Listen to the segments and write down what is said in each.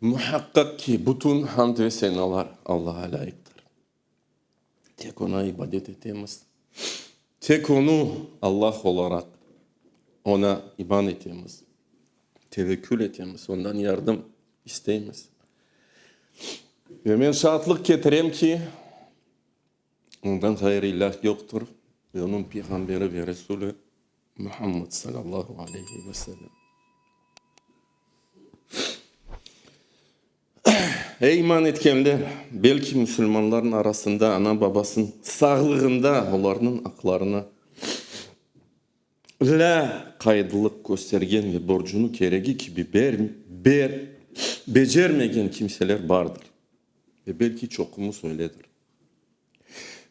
Muhaqqaq ki, bütün hamd ve senalar Allağa lâyıqtır. Tek Oña ibadet etemiz, tek Onı Allah olaraq Oña iman etemiz, tevekkül etemiz, Ondan yardım isteymiz. Ve men şaatlıq ketirem ki, Ondan ğayrı ilâh yoqtır ve Onıñ Peyğamberi ve Resulü Muhammed salâllahu aleyhi ve sellem. Ey iman etkenler! Belki musulmanlarnıñ arasında ana-babasınıñ sağlığında olarnıñ aqlarına lâqaydlıq köstergen ve borcunı keregi kibi becermegen kimseler bardır. Ve belki çoqumız öyledir.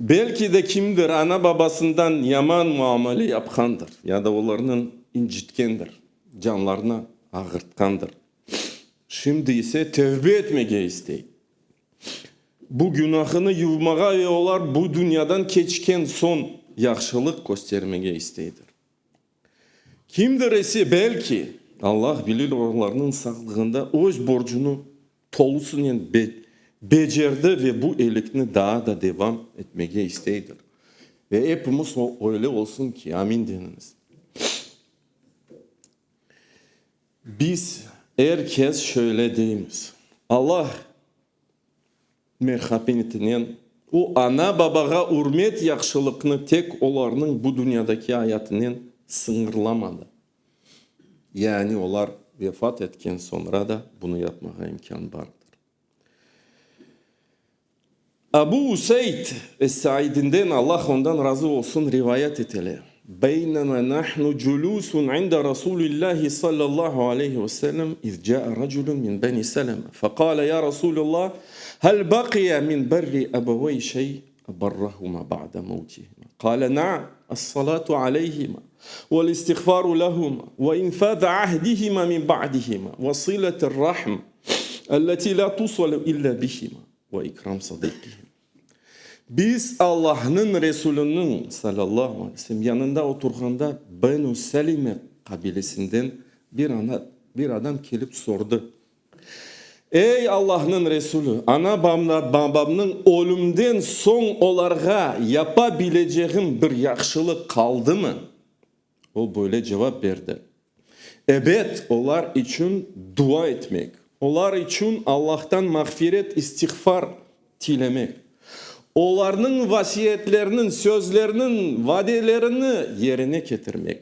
Belki de kimdir ana-babasından yaman muamele yapqandır ya da olarnı incitkendir, canlarını ağırtqandır. Şimdi ise tevbe etmege istey. Bu günahını yuvmağa ve olar bu dünyadan keçken soñ yahşılıq köstermege isteydir. Kimdir ise, belki, Allah bilir, olarnıñ sağlığında öz borcunı tolusınen becerdi ve bu elikni daa da devam etmege isteydir. Ve epimiz öyle olsun ki, amin deñiz. Biz er kes şöyle deymiz, Allah merhametinen O, ana-babağa ürmet yahşılıqnı tek olarnıñ bu dünyadaki ayatınen sıñırlamadı. Yani olar vefat etken soñra da bunı yapmağa imkân bardır. Abu Useyd es-Saidinden, Allah ondan razı olsun, rivayet etile, Beynema nahnu culusun inde Rasulillahi sallallahu aleyhi ve sellem iz caa raculun min beni Seleme feqale ya Rasulullah hel baqiya min berri ebevey şey eberrahuma ba'de mevtihima qale na'am es-salatu aleyhima vel-istiğfaru lehuma ve infaz ahdihima min ba'dihima ve siletir-rahm elleti la tusalu illa bihima ve ikram sadiqihim. Biz Allahnıñ Resuliniñ, salâllahu aleyhi ve sellem, yanında oturğanda Benu Selime qabilesinden bir bir adam kelip sordı, Ey Allahnıñ Resulü, ana-babamnıñ ölümden soñ olarğa yapa bileceğim bir yahşılıq qaldımı? O böyle cevap berdi, Ebet, olar içün dua etmek, olar içün Allahtan mağfiret, istiğfar tilemek, olarnıñ vasiyetleriniñ, sözleriniñ, vadelerini yerine ketirmek,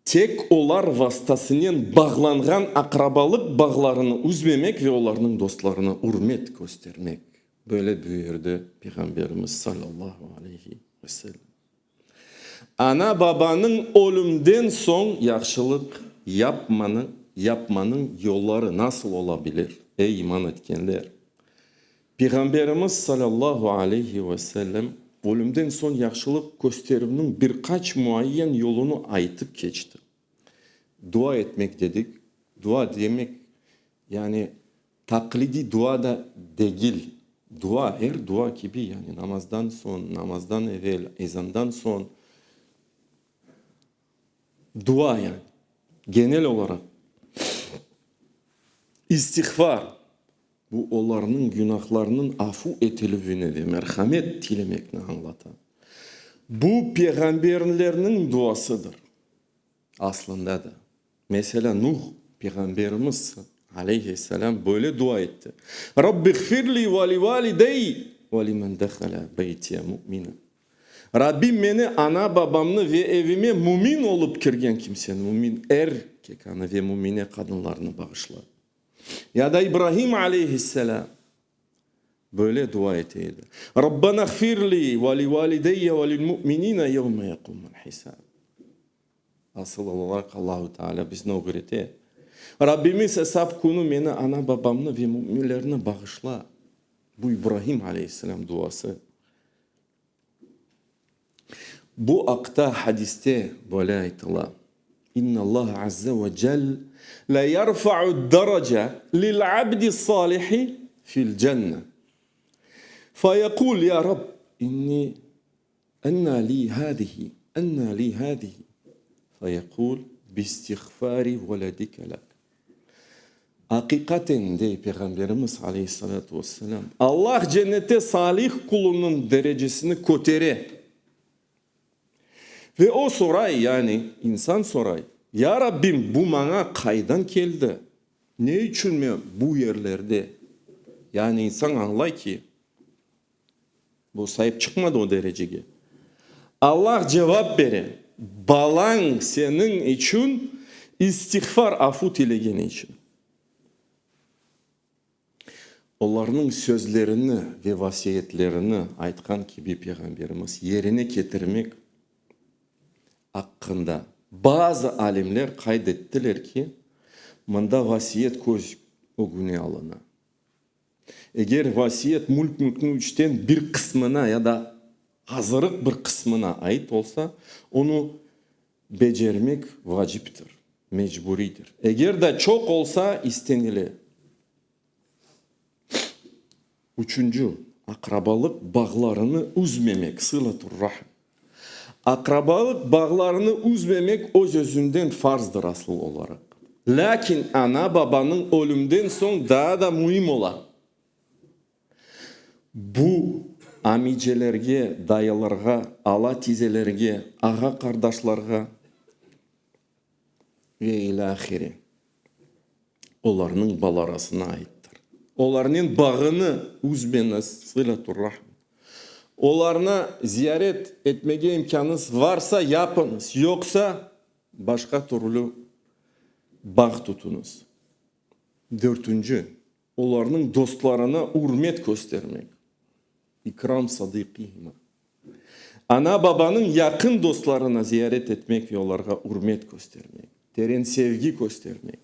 tek olar vastasınen bağlanğan aqrabalıq bağlarını üzmemek ve olarnıñ dostlarına ürmet köstermek. Böyle buyurdı Peyğamberimiz salâllahu aleyhi ve sellem. Ana-babanıñ ölümden soñ yahşılıq yapmanı yapmanıñ yolları nasıl ola bilir, ey iman etkenler? Peyğamberimiz salâllahu aleyhi ve sellem ölümden soñ yahşılıq kösterüvniñ bir qaç muayyen yolunı aytıp keçti. Dua etmek dedik, dua demek, yani Taqlidiy dua da degil. Dua, er dua kibi, yani namazdan soñ, namazdan evel, ezandan soñ dua, yani genel olaraq. İstiğfar, bu olarnıñ günahlarınıñ afu etilüvini ve merhamet tilemekni añlata. Bu peyğamberlerniñ duasıdır. Aslında da, meselâ, Nuh peyğamberimiz, aleyhisselâm, böyle dua etti, Rabbiğfirli ve li validey ve limen dehale beytiye mu'mina. Rabbim, meni, ana-babamnı ve evime mümin olıp kirgen kimseni, mümin erkekanı ve mümine qadınlarnı bağışla. Ya da İbrahim, aleyhisselâm, böyle dua ete edi, Rabbanağfirli ve li valideyye ve lil-mu'minine yevme yequmul hisab. Asıl olaraq Allahu Teala bizni ögrete, Rabbimiz esap künü meni, ana-babamnı ve müminlerni bağışla. Bu İbrahim aleyhisselam duası. Bu aqta hadiste böyle aytıla, İnnallaha azze ve cel le yerfa'ud-derace lil-abdis-salihi fil-cenne. Feyekul, ya Rabb, inni Enna li hâzihi, enna li hâzihi, feyekul, biistiğfâri veledike lek. Aqiqaten, dey Peyğamberimiz, aleyhi-s-salâtu ve-s-selâm, Allah cennette salih qulunıñ derecesini kötere. Ve o soray, yani insan soray, Ya Rabbim, bu maña qaydan keldi? Ne içün men bu yerlerde? Yani insan añlay ki, bu saip çıqmadı o derecege. Allah cevap bere, Balañ seniñ içün istiğfar, afu tilegeni içün. Olarnıñ sözlerini ve vasiyetlerini, aytqan kibi Peyğamberimiz, yerine ketirmek aqqında bazı alimler qayd ettiler ki, mında vasiyet köz ögüne alına. Eger vasiyet mülk-mülkniñ üçten bir qısmına ya da azırıq bir qısmına ait olsa, onı becermek vaciptir, mecburiydir. Eger de çoq olsa, istenile. Üçünci, aqrabalıq bağlarını üzmemek, sılatur-rahm. Aqrabalıq bağlarını üzmemek öz-özünden farzdır asıl olaraq. Lâkin ana-babanıñ ölümden soñ daa da müim ola. Bu, amicelerge, dayılarğa, ala-tizelerge, ağa-qardaşlarğa ve ilâhre, olarnıñ balarasına aittir. Olarnen bağını üzmeñiz, sılatur-rahm. Olarnı ziyaret etmege imkânıñız varsa, yapıñız, yoqsa, başqa türlü bağ tutuñız. Dörtünci, Olarnıñ dostlarına ürmet köstermek, ikram sadiqihima. Ana-babanıñ yaqın dostlarına ziyaret etmek ve olarğa ürmet köstermek, teren sevgi köstermek.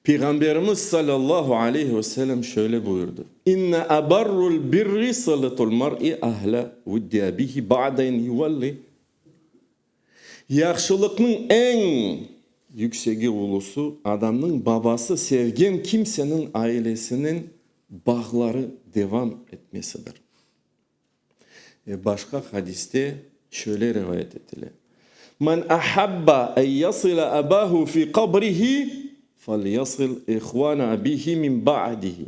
Peyğamberimiz salâllahu aleyhi ve sellem şöyle buyurdı, İnne abarrul birri sıletul mar'i ahle vuddi abihi ba'de en yuvalli Yahşılıqnıñ eñ yüksegi ulusı, adamnıñ babası sevgen kimseniñ ailesinen bağları devam etmesidir. Ve başqa hadiste şöyle rivayet etile, Men ahabba en yasila abahu fi qabrihi, felyasil ihvana abihi min ba'dihi.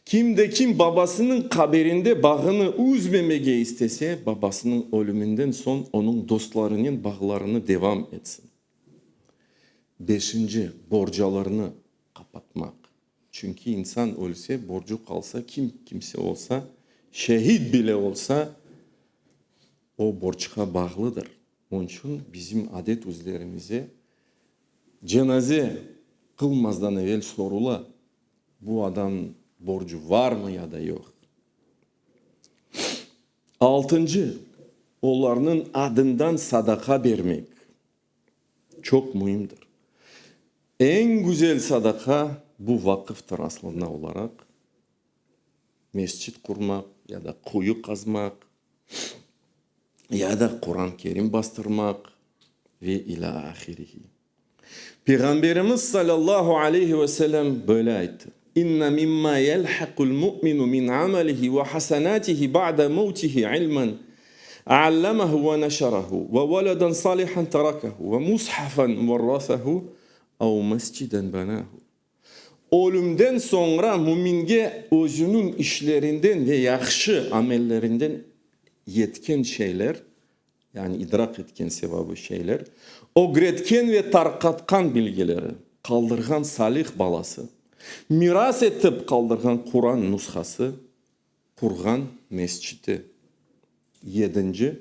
Kim de kim babasınıñ qabirinde bağını üzmemege istese, babasınıñ ölüminden soñ onıñ dostlarınen bağlarını devam etsin. Beşinci, borcalarnı qapatmaq. Çünki insan ölse, borcu qalsa, kim kimse olsa, şehit bile olsa, o borcqa bağlıdır. Onıñ içün bizim adet üzlerimize cenaze qılmazdan evel sorula, Bu adam borcu varmı ya da yoq? Altıncı, olarnıñ adından sadaqa bermek çoq müimdir. Eñ güzel sadaqa bu vaqıftır aslında olaraq, mescit qurmaq ya da quyu qazmaq ya da Quran Kerim bastırmaq ve ilâ ahirihi. Peyğamberimiz salâllahu aleyhi ve sellem böyle ayttı, İnne mimma yelhaqul mu'minu min amalihi ve hasenatihi ba'de mevtihi ilmen a'allamahu ve neşerahu ve veledan salihan terakahu ve mushafan verrasahu ev mesciden benahu. Ölümden soñra müminge özüniñ işlerinden ve yahşı amellerinden yetken şeyler, yani idraq etken sevabı şeyler, ögretken ve tarqatqan bilgileri, qaldırğan salih balası, miras etip qaldırğan Quran nushası, qurğan mesciti. Yedinci,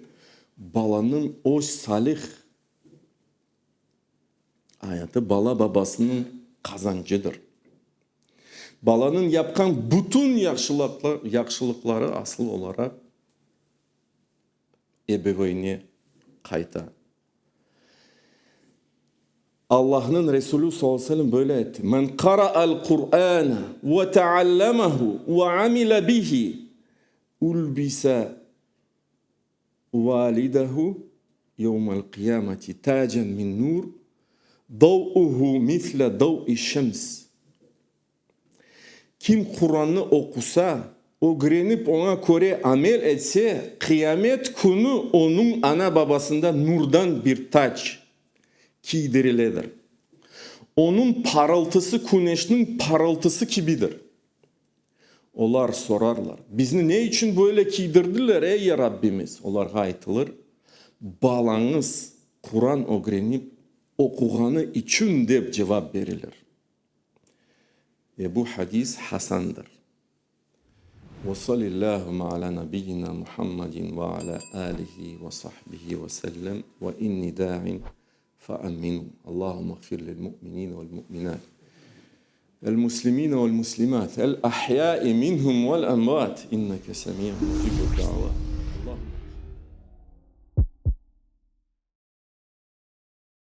balanıñ öz salih Ayatı bala babasınıñ qazancıdır. Balanıñ yapqan bütün yahşılıqları asıl olaraq ebeveyne qayta. Allahnıñ Resulü sallallahu aleyhi ve sellem böyle ayttı, Men qara'al Qur'ana ve teallemehu ve amile bihi ulbisa Validehu yevmel qıyameti tacen min nur, dav'uhu misle dav'i şems. Kim Qurannı oqusa, ögrenip oña köre amel etse, qıyamet künü onıñ ana-babasında nurdan bir tac kiydiriledir. Onıñ parıltısı küneşniñ parıltısı kibidir. Olar sorarlar, Bizni ne içün böyle kiydirdiler, ey, Rabbimiz? Olarğa aytılır, Balañız Quran ögrenip oquğanı içün dep cevap berilir. Ve bu hadis hasandır. Ve salillâhümme alâ nabiyyina Muhammedin ve alâ âlihi ve sahbihi ve sellem ve inni dâ'in feamminu. Allahümme iğfir lil mu'minîne vel mu'minât vel muslimîne vel muslimât el ahyâi minhum vel emvât inneke semî'un mucîbud da'vât.